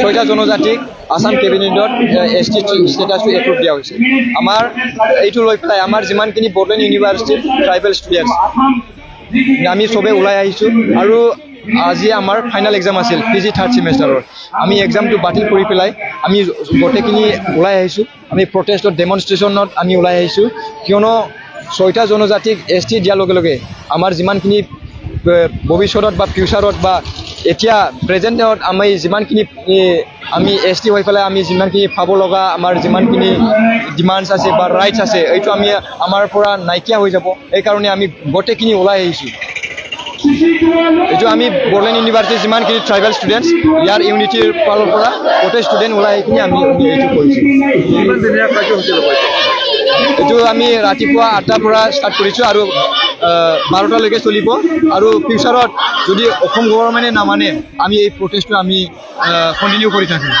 ছয়টা জনজাতিক আছাম কেবিনেটত ST ষ্টেটাছটো approve দিয়া হৈছে। আমাৰ এইটো লৈ পেলাই আমাৰ যিমানখিনি বড়োলেণ্ড ইউনিভাৰ্চিটিৰ ট্ৰাইবেল ষ্টুডেণ্টছ, আমি চবে ওলাই আহিছোঁ। আৰু আজি আমাৰ ফাইনেল এক্সাম আছিল পিজি থাৰ্ড ছেমিষ্টাৰৰ। আমি এক্সামটো বাতিল কৰি পেলাই আমি গোটেইখিনি ওলাই আহিছোঁ। আমি প্ৰটেষ্টত, ডেমনষ্ট্ৰেশ্যনত আমি ওলাই আহিছোঁ, কিয়নো ছয়টা জনজাতিক এছটি দিয়াৰ লগে লগে আমাৰ যিমানখিনি ভৱিষ্যতত বা ফিউচাৰত বা এতিয়া প্ৰেজেণ্টত আমি যিমানখিনি আমি এছটি হৈ পেলাই আমি যিমানখিনি পাব লগা আমাৰ যিমানখিনি ডিমাণ্ডছ আছে বা ৰাইটছ আছে, এইটো আমি আমাৰ পৰা নাইকিয়া হৈ যাব। সেইকাৰণে আমি গোটেইখিনি ওলাই আহিছোঁ। এইটো আমি বড়োলেণ্ড ইউনিভাৰ্চিটিৰ যিমানখিনি ট্ৰাইবেল ষ্টুডেণ্টছ, ইয়াৰ ইউনিটিৰ ফালৰ পৰা গোটেই ষ্টুডেণ্ট ওলাই আহি কিনি আমি এইটো কৰিছোঁ। কিমান দিনীয়া কাৰ্যসূচী ল'ব এইটো? এইটো আমি ৰাতিপুৱা 8টাৰ পৰা ষ্টাৰ্ট কৰিছোঁ আৰু 12টালৈকে চলিব। আৰু ফিউচাৰত যদি অসম গভৰ্ণমেণ্টে নামানে, আমি এই প্ৰটেষ্টটো আমি কণ্টিনিউ কৰি থাকিম।